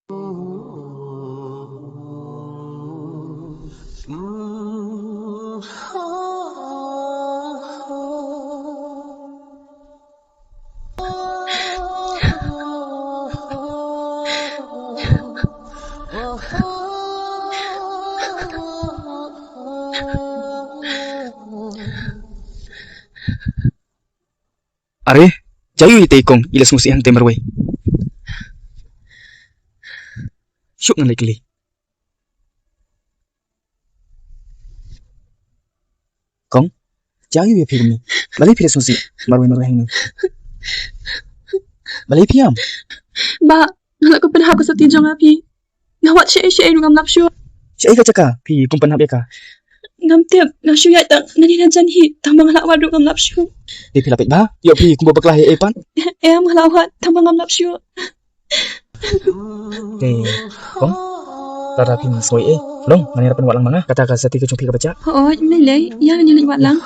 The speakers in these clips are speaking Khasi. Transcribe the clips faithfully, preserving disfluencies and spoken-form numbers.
Are, jia ïa i te i kong, i la sngewsih hangtei marwei. Shuh ngan leit kylli. Kong, jia ïa phi kumne. Balei phi la sngewsih marwei marwei hangne? Balei phi ïam? Bah, nga la kum pynhap ka sati jong nga phi. Nga wad shaei shaei ruh ngam lap shuh. Shaei ka jaka phi kum pynhap ïa ka? Ngam tip, nga shu ïaid tang nangne najan hi, tang ba nga la wad ruh ngam lap shuh. Te phi la peit bha, ïoh phi kumba bakla hi ei pat. Em, nga la wad tang ba ngam lap shuh. Te, kong, lada phin sngew ei, long, ngan ïa pynwad lang ma nga, kata ka sati ka jong phi kaba jah. Hooid, ym lei lei, ïa ngan ïa leit wad lang.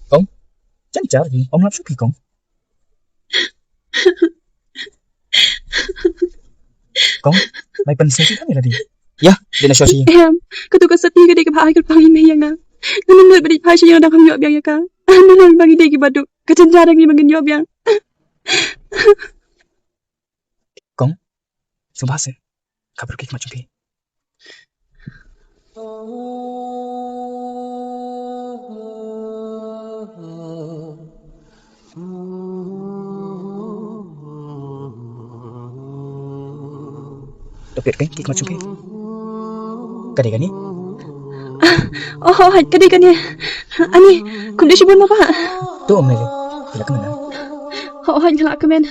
Kong, jan jar hi, ym lap shuh phi kong. Kong, mai pynsngewsih tang ïa lade. Ïa, dei na shuwa shuwa. Em, kato ka sati ka dei kaba ai kyrpang i mei ïa nga. Nga nym nud ba dei phai sha ïing lada ngam ïoh biang ïa ka. Nga nym nud ba ngi dei kiba duk. Ka jynjar ngi ba ngin ïoh biang. Kong, sngewbha seh. Ka briew ki khmat jong phi. To peit kein ki khmat jong phi. Ka dei kane? Ah, oh, hooid, ka dei kane. Ani, khublei shibun Bah. To ym lei lei. Phi la kmen. Hooid, nga la kmen.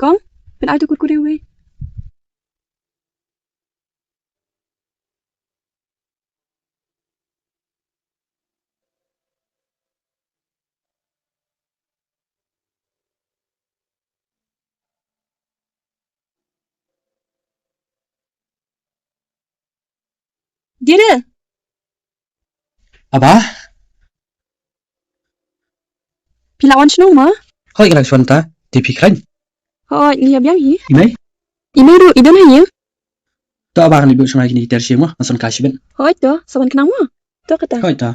Kong, pyn-ai to kurkure uwei. Dira. Aba? Phi la wan shnong mo? Hooid, nga la wan shnong ta. Te phi khlaiñ? Hooid, ngi ïa biang hi. I mei? I mei ruh i don ha ïing. To aba, ngan leit buh shuwa kine ki tiar shi mo, ngan son kai shibit. Hooid to, sa wan khnang mo. To kata. Hooid to.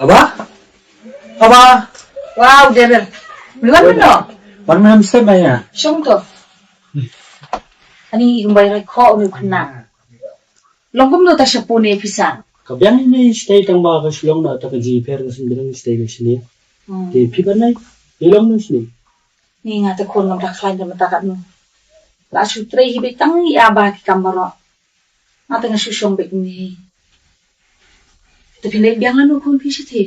Aba? Aba? Wow, Daryl. Me wan mynno? Wan mynno mynstep ma ïa. Shong to. Ani um bai rai kho u khynnah. Long kumno ta sha Pune phi sah? Ka biang ine shatei tang ba ka shlong na ta ka jingpher ka sngewbha shatei ka shane. Hmm. Te phi ban nai? Phi long na shane. Ni nga te khun ngam da khlaiñ da mynta katno. La shu trei hi beit tang ïa ba ki kam baroh. Nga te nga shu shong beit ni. Te phi leit biang lano khun phi shatei?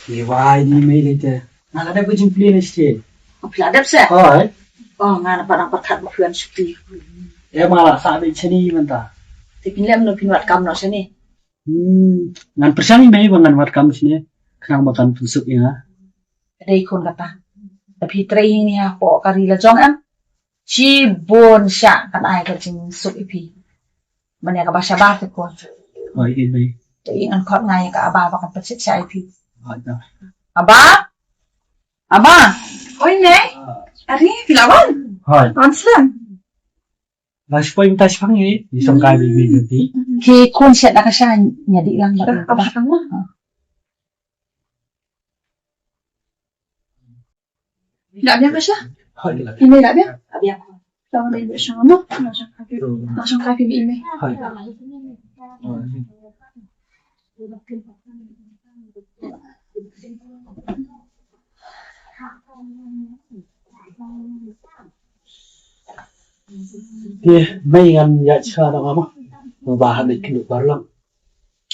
Ni wai ni mei leit te. Nga la dep ka jingplie na shatei. Oh, phi la dep se? Hooid. Oh, nga na pat nang pyrkhat ba phi wan shuti. Em, nga la sah beit shane mynta. Te phin leh kumno, phin wad kam noh shane? Hmm, ngan pyrshang i mei ba ngan wad kam shane. Khnang ba kan pynsuk ïa nga. Ka dei khun kata. Te phi trei hi ni hapoh ka ri la jong em. Shibun shah kan ai ka jingsuk ïa phi. Mane kaba shabar te khun. Hooid i mei. Te i ngan khot nga ïa ka Aba ba kan pynshit shah ïa phi. Hooid. Aba? Aba? Oi mei. Are phi la wan? Hooid. Wan slem. Ba shu poi mynta shaphang ïa i sngewbha beit beit beit. Ki khun shet da ka sha ïa dih lang ba. Aba shaphang ma. La biang ka sha? Hooid la. I mei la biang? La biang. Tang dei ba shong mo, na shong kapi, na shong kapi mi ime. Hai. Ye, mai ngan ïa cha da ma. Ba ha dei kinu parlang.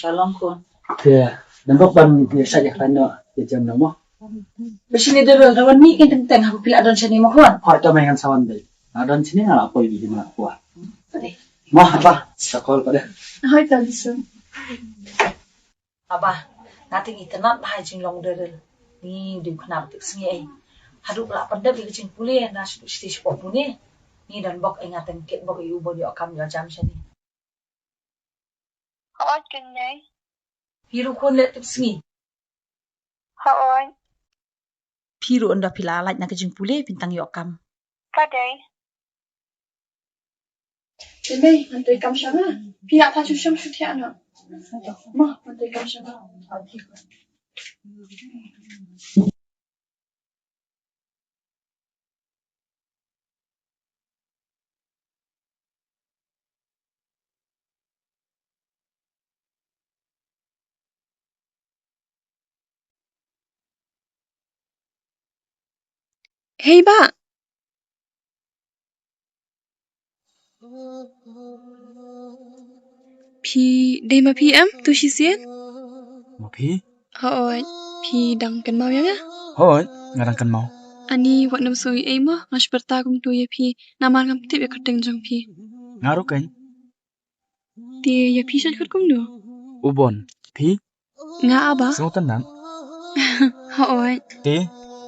Ka long khun. Te, nang bok ban ïa sa ïa khlaiñ noh, ïa jem noh mo. Ba shini de rel, rawan ni kin teng teng, ha phi la don shini mo khun. Hoi to, mai ngan sa wan dei. La don shini nga la poi di ma la poi. Mo, haba, sa call pa de. Hoi to, bisu. Haba, nga te ngi tnat ha jinglong de rel. Ngi dei khnap tip sngi ei. Haduh la pyndep ïa ka jingpule na shu shu shu pule. Ngi don bok ei nga teng kit bok ei u bon ïoh kam ïoh jam shini. Hooid, kynjai. Phi ruh khun leh tip sngi. Hooid. Phi ruh ynda phi la lait na ka jingpule phin tang ïoh kam. Ka dei. Te mei, ngan toi kam sha nga. Phi hap tha shu shong shu thiah noh. Mo, ngan toi kam sha nga. Hei bah. Phi dei ma phi em, tu shisien? Ma phi? Hooid, phi dang kynmaw ïa nga? Hooid, nga dang kynmaw. Ani wat nym suh ei mo, nga shu pyrta kumtu ïa phi, namar ngam tip ïa ka kyrteng jong phi. Nga ruh keiñ. Te ïa phi shait khut kumno? U Bon, phi? Nga Aba. Sngewtynnat. Hooid. Te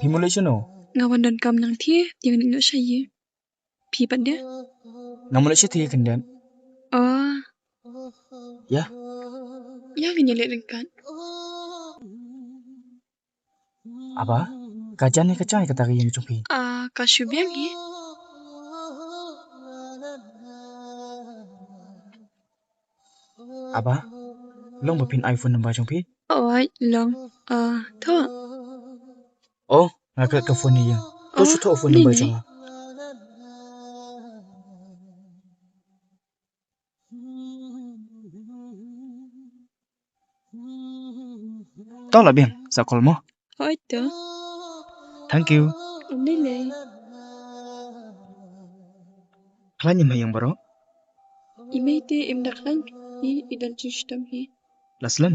phi mut leit shano? Nga wan donkam nangthie, te ngan leit noh sha ïing. Phi pat de? Nga mut leit sha thie khyndiat. Oh. Ïa. Ïa, ngin ïa leit ryngkat. Aba, ka jan ne ka jai kata ka ïing jong phi? Ah, ka shu biang hi. Aba, long ba phin ai phone number jong phi? Oi, long. Ah, thoh. Oh, nga klet ka phone ïa ïing. To shu thoh phone number jong nga. To la biang, sa call mo. Hooid to. Thank you. Ym lei lei. Khlaiñ ïa ma ïing baroh? I mei te im da khlaiñ, i, i don jingshitom hi. La slem?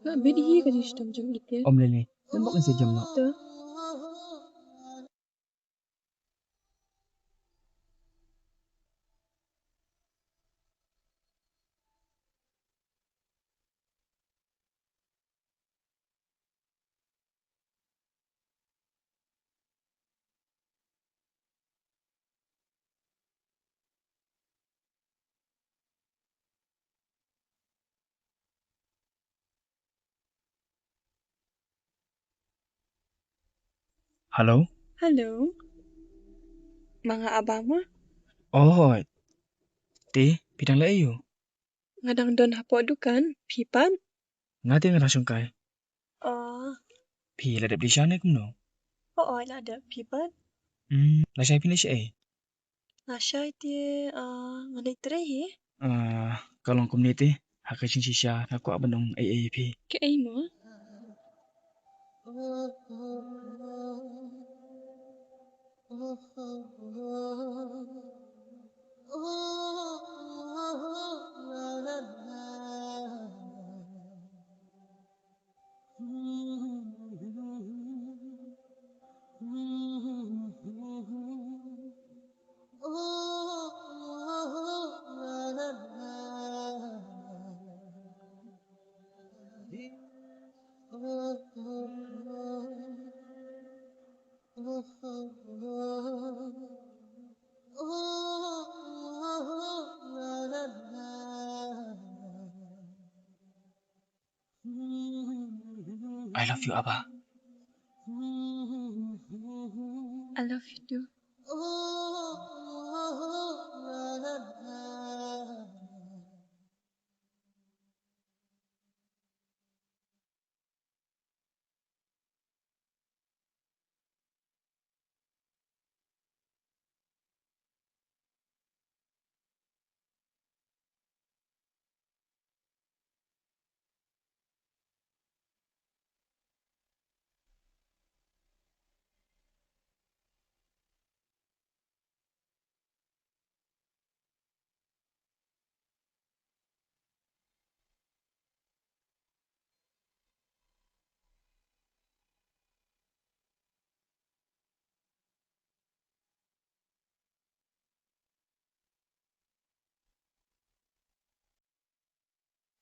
Ka bit hi ka jingshitom jong i te. Ym lei lei. Ym bok in sa jem noh. To. Hello? Hello. Ma nga Aba ma? Oh, hooid. Te, phi dang leh aïu? Nga dang don hapoh dukan, phi pat? Nga te nga dang shongkai. Oh. Phi la dep leit sha ne kumno? Oh, oh, la dep, phi pat? Hmm, lashai phin leit shaei? Lashai te, ah, ngan leit trei hi. Ah, ka long kumne te, ha ka jingshisha, nga kwah ban ong ei ei ïa phi. Kaei mo? I love you, Aba. I love you too.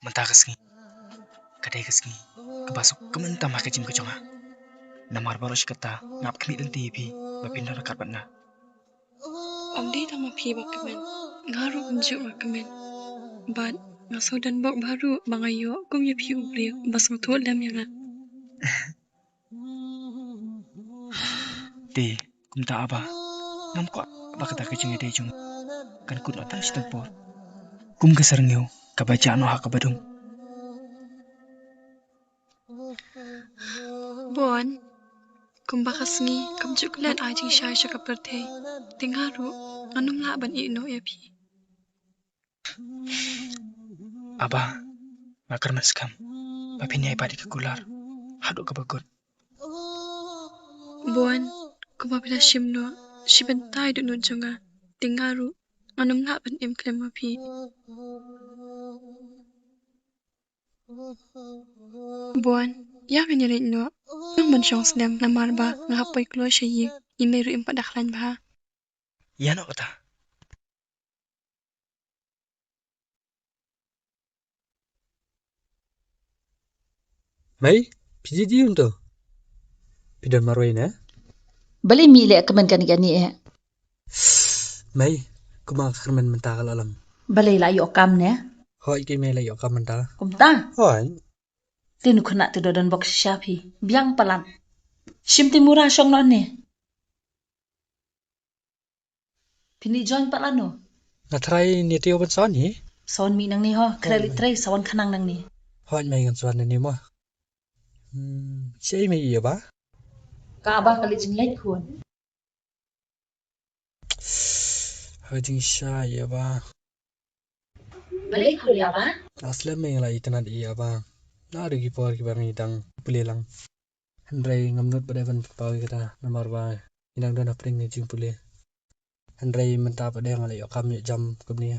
Mynta ka sngi ka dei ka sngi kaba suk kmen tam ha ka jingim ka jong nga. Namar baroh shi katta nga hap khmih lynti ïa phi ba phin don ryngkat bad nga. Ym dei tang ma phi ba kmen, nga ruh kumjuh nga kmen. Bad nga sngewdon bok baroh ba nga ïoh kum ïa phi u briew ba sngewthuh lem ïa nga. Te kumta Aba, ngam kwah ba kata ka jingïadei jong kan kut noh tang shiteng por kum ka syrngiew kaba jah noh ha kaba dum. Bon, kumba ka sngi kam ju klet ai jingshai sha ka pyrthei, te nga ruh ngan ym lah ban ïeh noh ïa phi. Aba, nga kyrmen skhem ba phin ïai bat ïa ka kular haduh kaba kut. Bon, kumba phi la shim noh shi bynta ïa dohnud jong nga, te nga ruh ngan ym lah ban im khlem ma phi. Bon, ïa ngin ïa leit noh. Nang ban shong slem namar ba nga hap poi kloi sha ïing, i mei ruh im pat da khlaiñ bha. Ïa noh kata. Mei, phi ji ji un to. Phi don marwei ne? Balei mei leh kmen kane kane eh? Mei, kumba kyrmen mynta ka la lang. Balei la ïoh kam ne? Hooid ki mei la ïoh kam mynta. Kumta? Hooid. Te nu khynnah te don bok shisha phi. Biang palat. Shim te mura shong noh ne. Phin leit join pat lano? Nga trai ne te ban son hi. Son mih nangne ho, khreh leit trai sa wan khnang nangne. Hooid mei ngan son nangne mo. Hmm, shaei mei ïa ba? Ka Aba ka leit jingleit khun. Ha jingshisha ïa ba. Balei khun ïa ba? Nga slem mei nga la itynnad ïa ba. Naduh ki por kiba ngi dang pule lang. Hynrei ngam nud pat de ban pynpaw ïa kata namar ba ngi dang don hapdeng ka jingpule. Hynrei mynta pat de nga la ïoh kam ïoh jam kumne.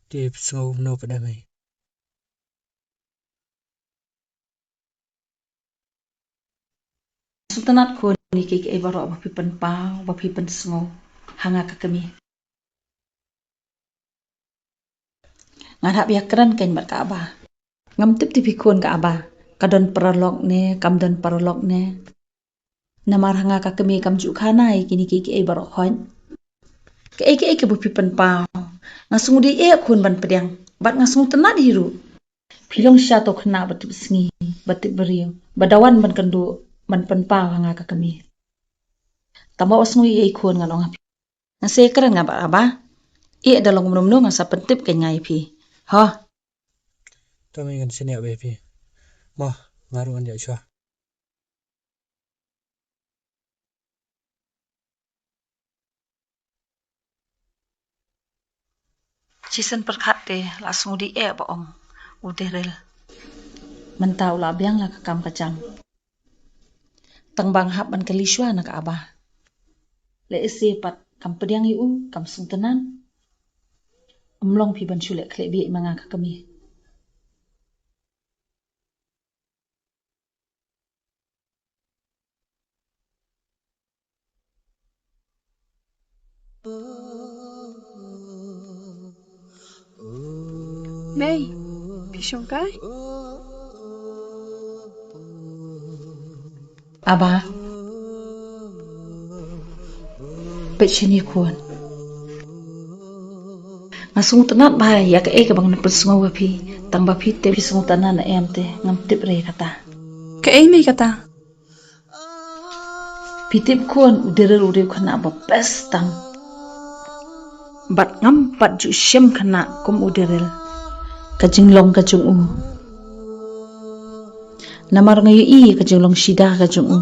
Te phi sngew kumno pat de mei? Sngewtynnad khun ïa kiei kiei baroh ba phi pynpaw ba phi pynsngew ha nga ka kmie. Ngan hap ïakren kein bad ka Aba. Ngam tip te phi khun ka Aba ka don paralok ne kam don paralok ne. Namar ha nga ka kmie kam ju khana ïa kine kiei kiei baroh hooid. Kaei kaei kaba phi pynpaw nga sngewdei eh khun ban pdiang bad nga sngewtynnad hi ruh. Phi long shisha uto u khynnah ba tip sngi, ba tip briew, ba da wan ban kynduh ban pynpaw ha nga ka kmie. Tangba wat sngew ei ei khun ngan ong ha phi. Nga sa ïakren nga bad Aba. Eh da long kumno kumno ngan sa pyntip kein nga ïa phi. Ho. To mei ngan shaniah bha ïa phi. Mo, nga ruh ngan ïaid shuwa. Shisien pyrkhat te la sngewdei eh ba ong u Daryl. Mynta u la biang la ka kam ka jam. Tang ba nga hap ban kylli shuwa na ka Aba. Lehse pat kam pdiang ïa u, kam sngewtynnad. Ym long phi ban shu leh khleh bieit ma nga ka kmie. Mei, phi shong kai? Aba. Peit shane khun. Nga sngewtynnad bha ïa kaei kaba ngan pynsngew ïa phi. Tang ba phi te phi sngewtynnad ne em te ngam tip re kata. Kaei mei kata? Phi tip khun u Daryl u dei u khynnah ba best tam. Bad ngam pat ju shem khynnah kum u Daryl. Ka jinglong ka jong u. Namar nga ïohi ka jinglong shida ka jong u.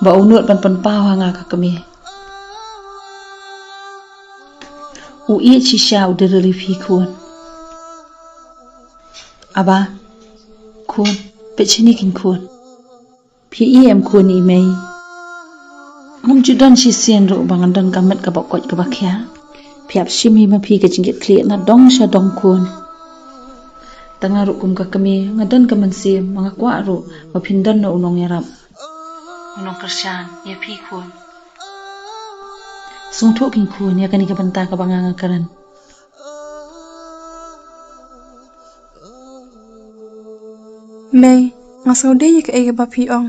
Ba u nud ban pynpaw ha nga ka kmie. U ïeit shisha u Daryl ïa phi khun. Aba. Khun. Peit shane khun. Phi ïeit em khun ïa i mei? Ngam ju don shisien ruh ba ngan don ka met kaba koit kaba khiah. Phi hap shim hi ma phi ka jingkitkhlieh na dong sha dong khun. Tang nga ruh kum ka kmie nga don ka mynsiem ba nga kwah ruh ba phin don na u nongïarap, u nongkyrshan ïa phi khun. Sngewthuh kein khun ïa kane ka bynta kaba nga nga kren. Mei, nga sngewdei ïa kaei kaba phi ong.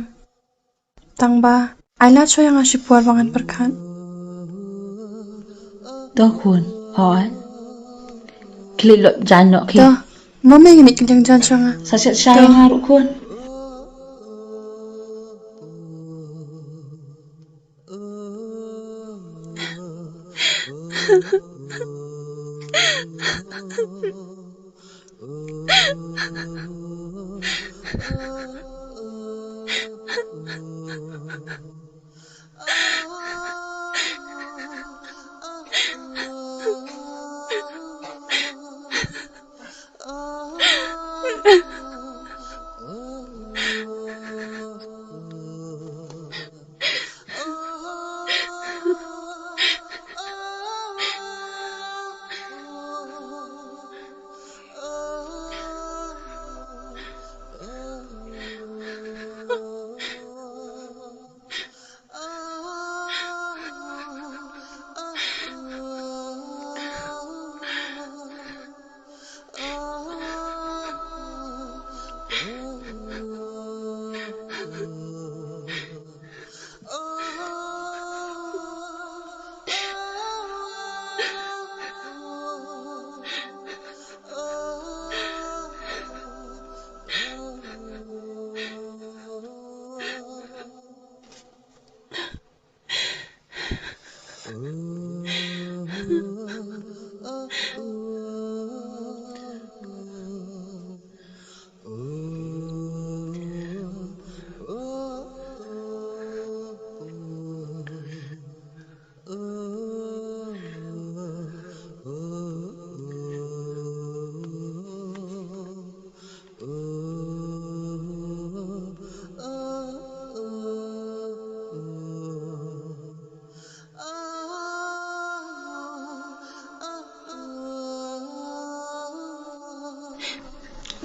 Tang ba ai lad shuwa ïa nga shipor ba ngan pyrkhat. To khun, hooid. Khie leit lop jaiñ noh khie. To, mo mei, ngin ïa kyndiang jaiñ shuwa nga. Sa siat sha ïa nga ruh khun.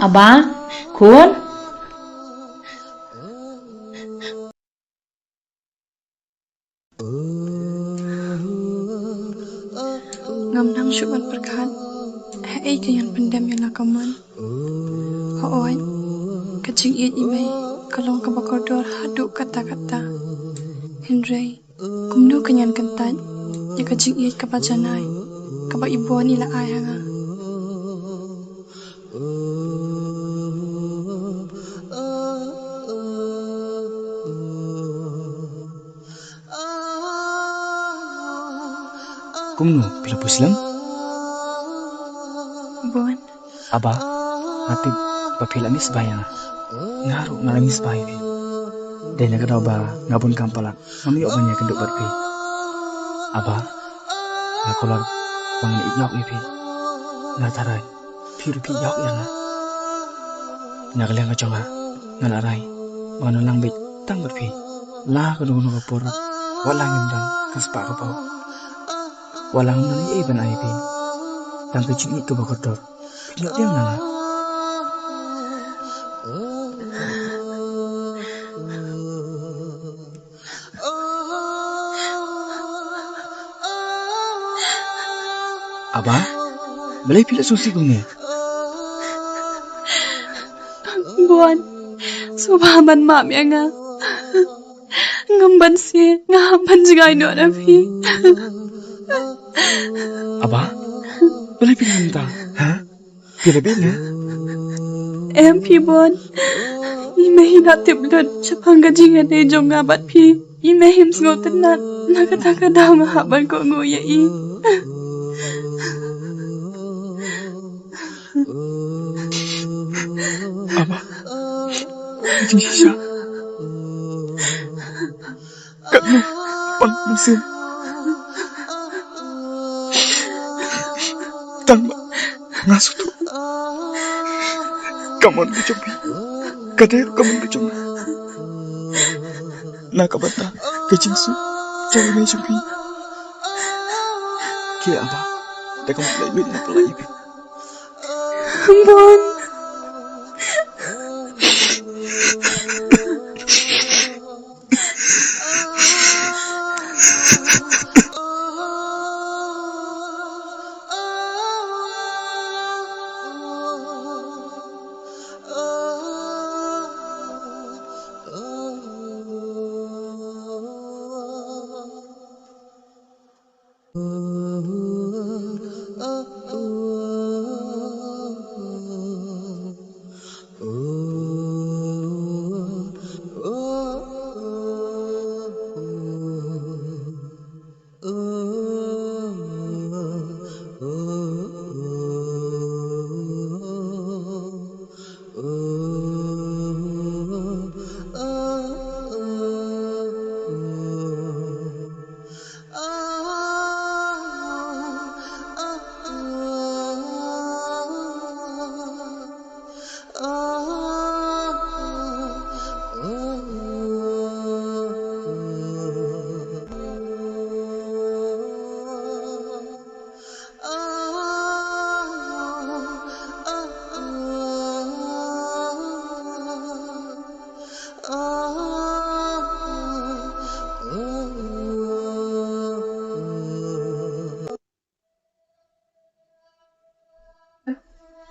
Aba, khun. Ngam nang shuh ban pyrkhat ha ei ka ïan pyndem ïa la ka mon. Hooid, ka jingïeit i mei ka long kaba kordor haduh katta katta. Hynrei kumno kan ïan kyntait ïa ka jingïeit kaba janai kaba i Bon i la ai ha nga? Kumno, phi la poi slem? Bon. Aba, nga tip ba phi la miss bha ïa nga. Nga ruh nga la miss bha ïa phi. Dei na ka daw ba nga bun kam palat ngam ïoh ban ïakynduh bad phi. Aba, nga kular ba ngan ïoh ïa phi. Nga tharai phi ruh phi ïoh ïa nga. Na ka liang ka jong nga, nga la rai ba ngan nang beit tang bad phi. La kano kano ka por, wat la ngim don ka spah ka paw, wat la ngim don ei ei ban ai ïa phi, tang ka jingïeit kaba kordor. Phi ïoh ïa nga. Aba, balei phi la sngewsih kumne? Bon, sngewbha ban map ïa nga. Ngam ban sngewsih, nga hap ban jngai noh na phi. Aba, balei phi la mynta, ha? Phi la bieit ne? Em phi Bon. I mei i la tip lut shaphang ka jingïadei jong nga bad phi. I mei im sngewtynnat na kata ka daw nga hap ban kohnguh ïa i. Aba, jingshisha. Katno pang mynsiem. Tang ba nga sngewthuh ka mon ka jong phi ka dei ruh ka mon ka jong nga. Na ka bynta ka jingsuk jong i mei jong phi. Khie Aba, da ka mut leit leit na pynlait ïa phi. Bon.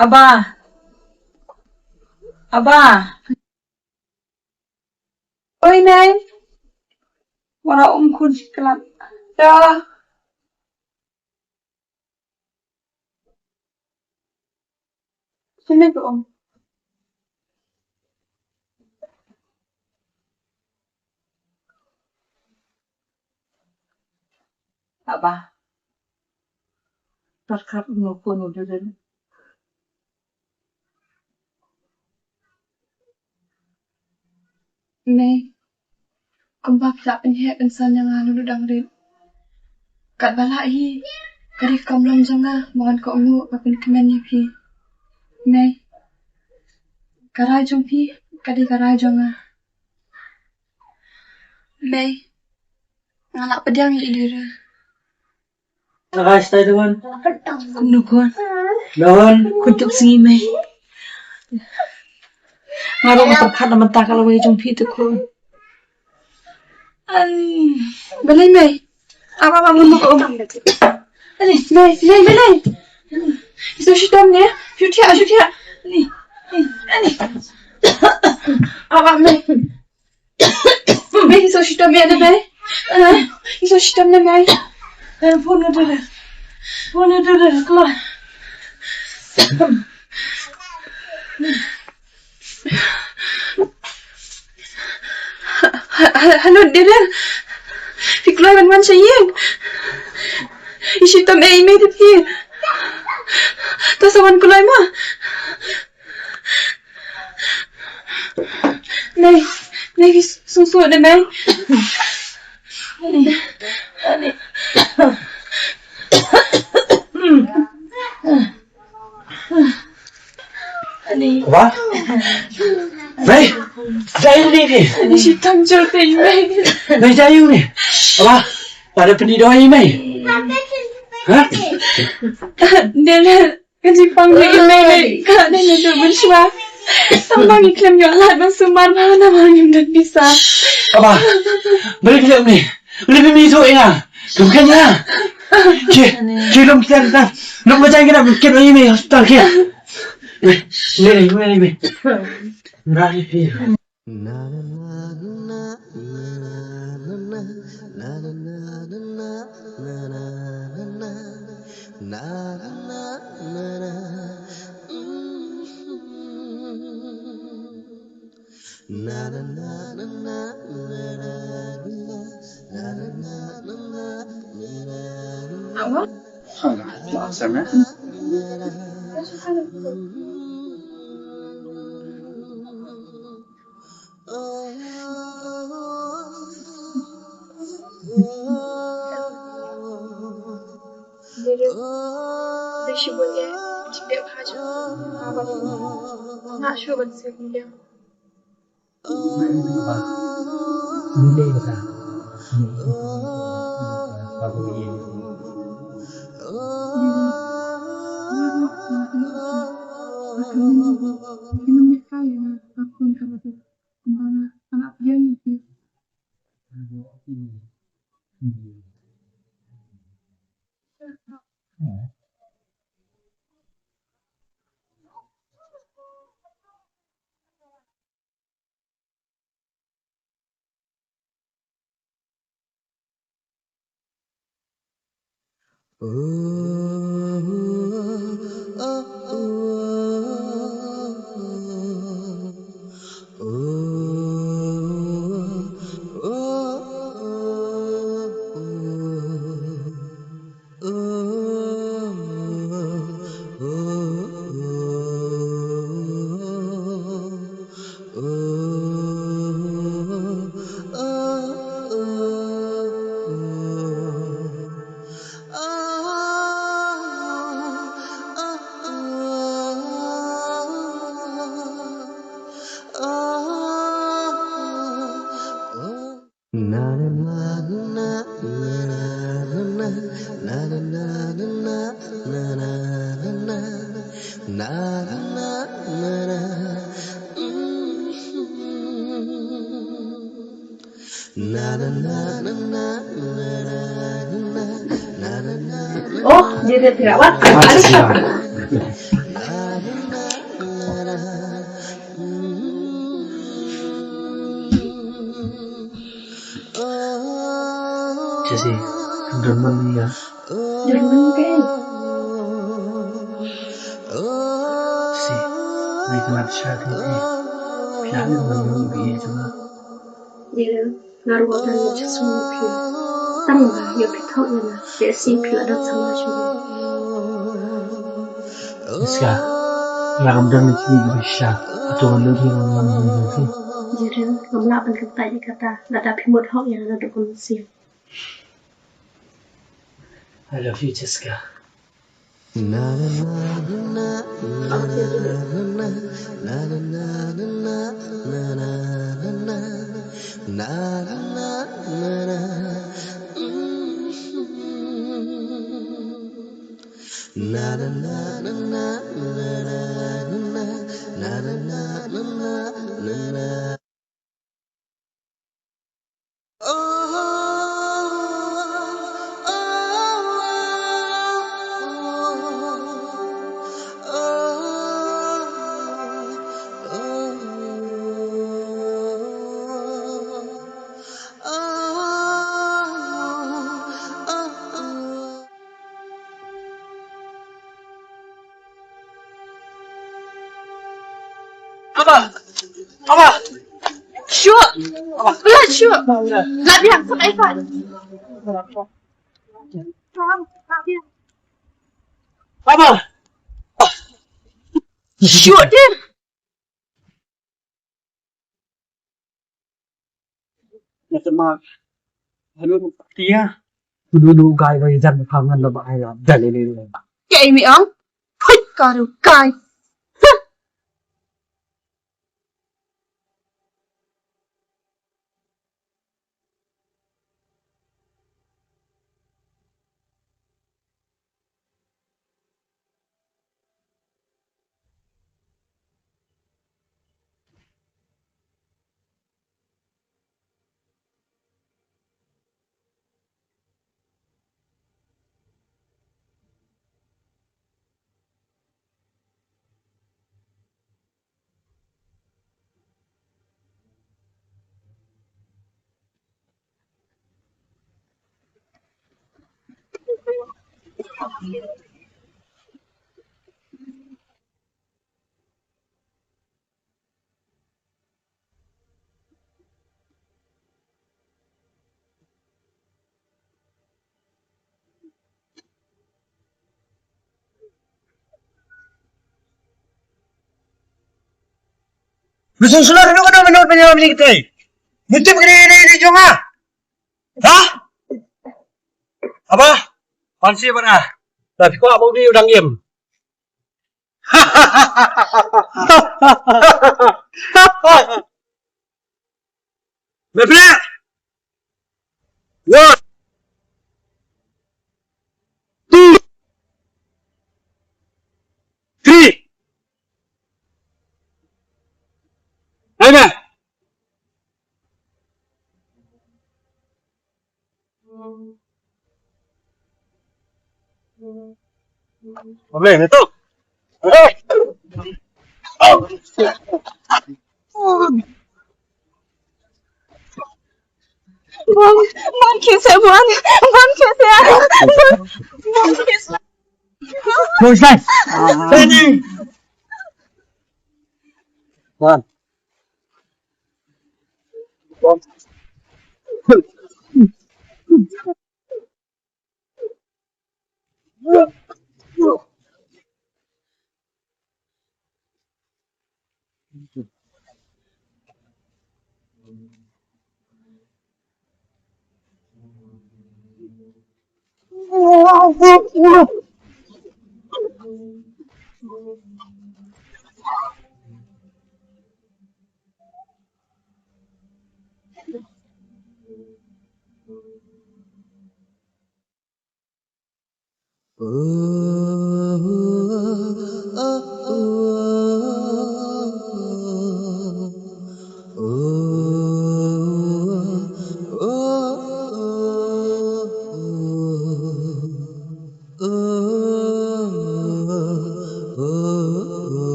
Aba. Aba. Oi, Mei. Wara um khun shi klan. Ya. Sini ko um. Aba. Tar kap no ko no dudel. Mei, kumba phi la pynheh pynsan ïa nga naduh dang rit. Katba lah hi, ka dei ka kam long jong nga, ba ngan kohnguh ba pynkmen ïa phi. Mei, ka rai jong phi, ka dei ka rai jong nga. Mei, nga lah pdiang ïa i Lira. Sagai stai tu kan. Kumno khun? Don. Khun tup sngi Mei. Nga ruh nga pyrkhat na mynta ka lawei jong phi tu khun. Ai. Balei Mei? Aba, aba, ngan buh ka um. Ani, Mei, Mei, balei? Shu shitom ne? Shu thiah, shu thiah. Ani, ani. Aba, Mei. Mei, shu shitom ïa ne Mei. Ah, shu shitom ne Mei. Eh, phone na dule. Phone na dule, kla. Ha-, ha-, hello, Daniel. Phi kloi ban wan sha ïing. I shitom ei Mei da phi. To sa wan kloi ma. Mei, Mei, phi sngewsuk ne Mei. Ani. Wa? Mei, dei ni ni. Ani, shitom jur te Mei. Mei, dei ni. Wa? Pada peni doi Mei. Ha? Daniel. Ka jingpang jong i Mei ka dei naduh mynshuwa. Tang ba ngi khlem ïoh lad ban sumar ba namar ngim don pisa. Aba, balei phi leh kumne? Balei phim ïathuh ïa nga? Lum kren ïa nga. Ki, ki lum kren ta. Lum ka jaiñ kren, lum kren ïa i Mei hospital ki. Mei, Mei, Mei, Mei. Mei. Awa? Awa, ma sem ya? Oh, jadi tidak wat. Ada siapa? Jesse, German ya. German kan? Jesse, mai kenal siapa ni? Siapa yang German ni? Jesse. Nga ruh nga don ïa ka jingsngew phi. Tang ba ïa phi thoh ïa nga, ïa shisha phi la don samla shuh. Ska, nga kam don ïa kine ki ba shisha. Hato ngan leh phi, ngan leh phi. Jiren, ngam lah ban kyntait ïa kata lada phi mut hok ïa nga naduh kumne sien. I love you, Jessica. Papa! Papa! Shuh! Papa! Shuh! Lah biang, sampai ikat. Papa! Shuh, Din! Ïa te ma. Haduh tia. Dulu gai bai jan pha ngan lo ba ai la. Dale le le. Ke mi ong. Phuit ka ru kai. Lu sung sung ru ka dong menol penyol ni kita. Mesti begini ini ini jong ah. Ha? Apa? Pansi apa? Tapi kau apa ni udang game? Bebek. One. Two. Three. Aina. Boleh ni tu. Bang, bang kisah bang, bang kisah, bang kisah. Bang kisah. Bang.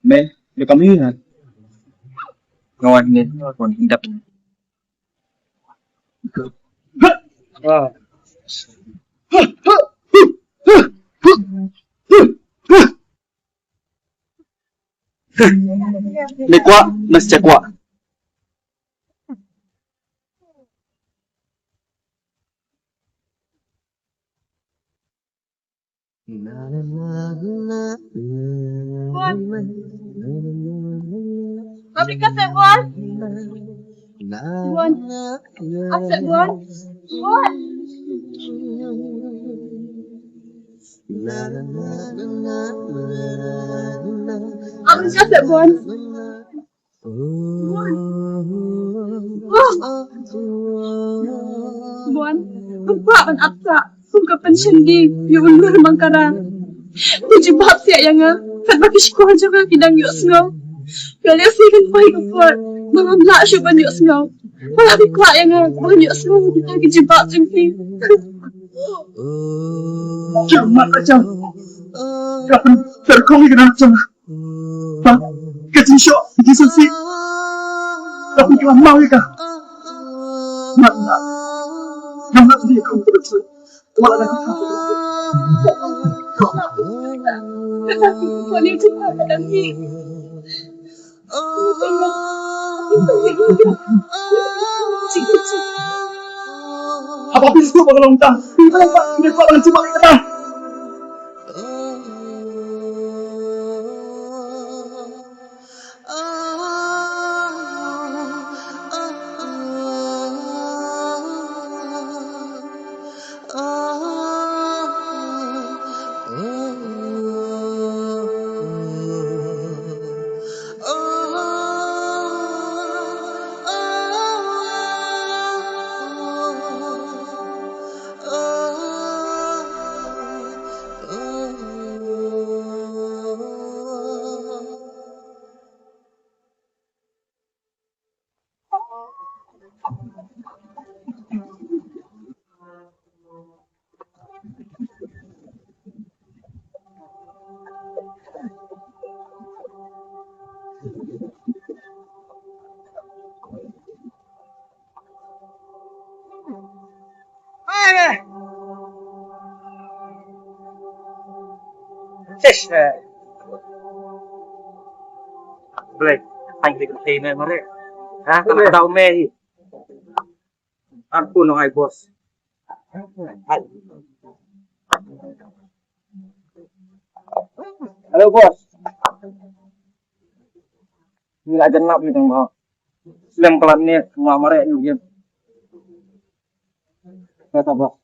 Me, you come here. Nga wan ne, wan hindap. Me kwah, mas kwah. Bon. Paprika seh bon. Bon. Ap seh bon. Bon. Ap seh bon. Bon. Bon. Pynpah ban ap sah kum ka pensyen di ïa u Nur Mangkara. Ki jubab siah ïa nga. Katba ki shkor jong nga ki dang ïohsngew. Ïa lehse kan poi ka por ba ngam lah shuh ban ïohsngew. Ba la ki kwah ïa nga ban ïohsngew kita ki jubab jong ki. Ki mat ka jam. Ka pynpah kong ïa ka dang jam. Ba ka jingshoh ka jingsngewsih ka pynkylla maw ïa ka. Mat na. Ngam hap ïa ka. Wala na ka. Haba phi sngewbha ka long ta. Phi ka long ta. Phi ka long ta. Blei, tang ki kynthei me mare. Ha, tang ka daw me hi. Arpun ong ai boss. Hello boss. Ni la jan lap ni tang boss. Slem kelat ni ma mare ni game. Kata boss.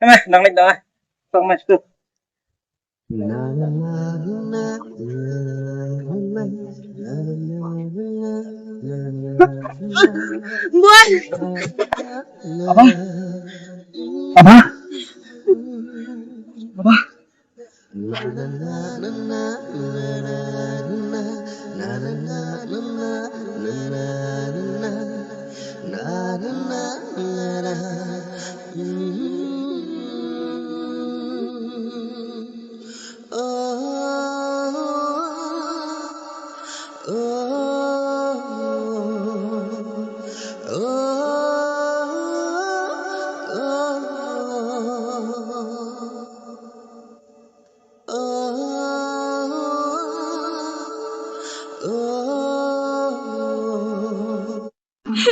Eh, nang lek dah. Tang match tu. Boy. Apa? Apa? Apa?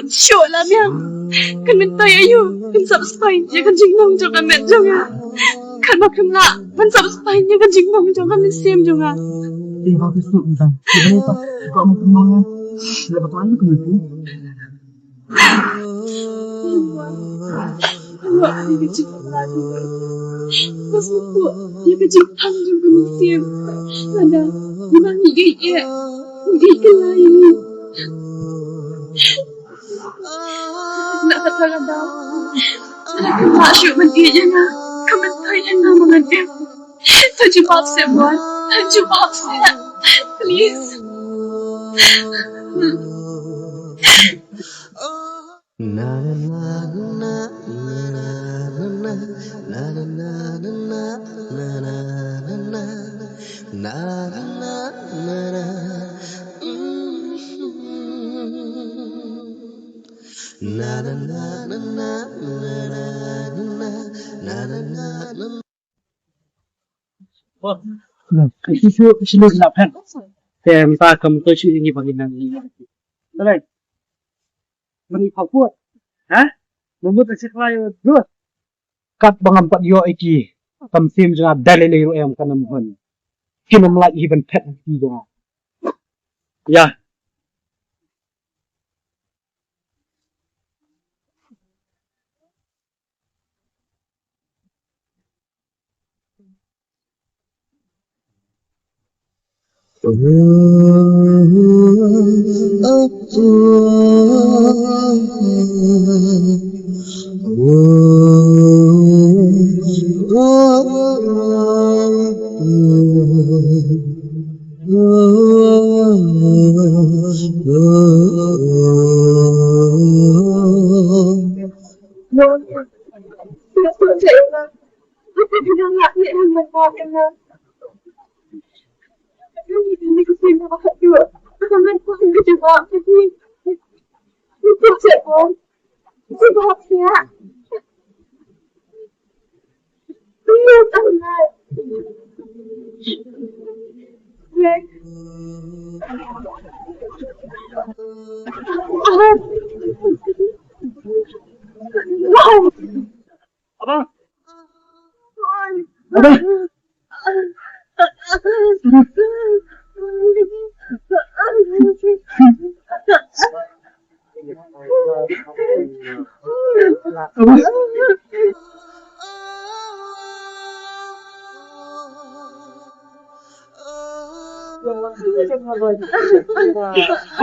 Shuh la biang. Kan myntoi aïu? Kan sap spine ïa ka jinglong jong ka met jong nga. Kan ba kan lah ban sap spine ïa ka jinglong jong ka mynsiem jong nga. Ïa ba ka suk mynta. Ïa ba ka suk mynta. Ïa ba ka suk mynta. Ïa ka jingpang jong ka mynsiem. Lada ngi dei eh, ngi dei kylla ïa ngi. Na kata ka daw lada ka lah shuh ban ïeit ïa nga, ka myntoi ïa nga ma ngan em. To jubab seh Bon, to jubab seh. Please. Shu shu shu na phen. Tem ta kam to shu ini bagi nang. Alai. Mari khaput. Ha? Mumut asyik lai dua. Kat bangam pat yo iki. Kam sim jena dalil iru em kanam hun. Kinam lai iban pet iki jena. Ya. Abang. Abang. Abang.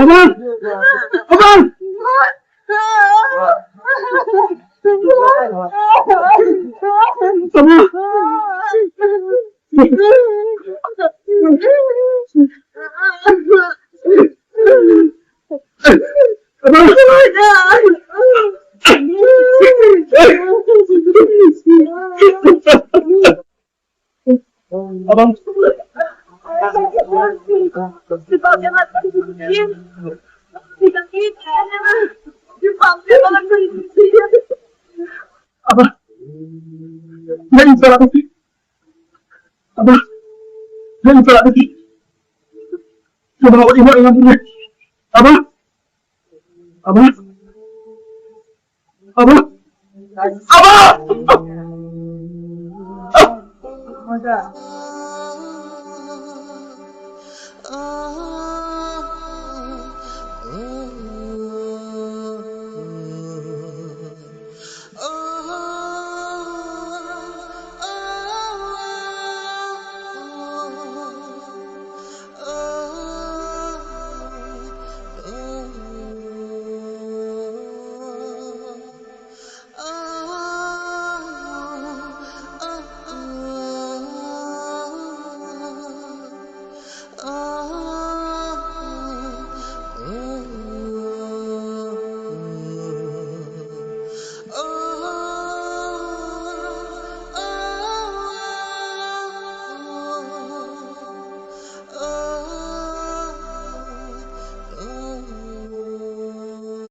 Abang. Abang. Abang. Abang. Jangan salah nanti. Abang. Jangan salah nanti. Abang. Abang. Abang. Abang.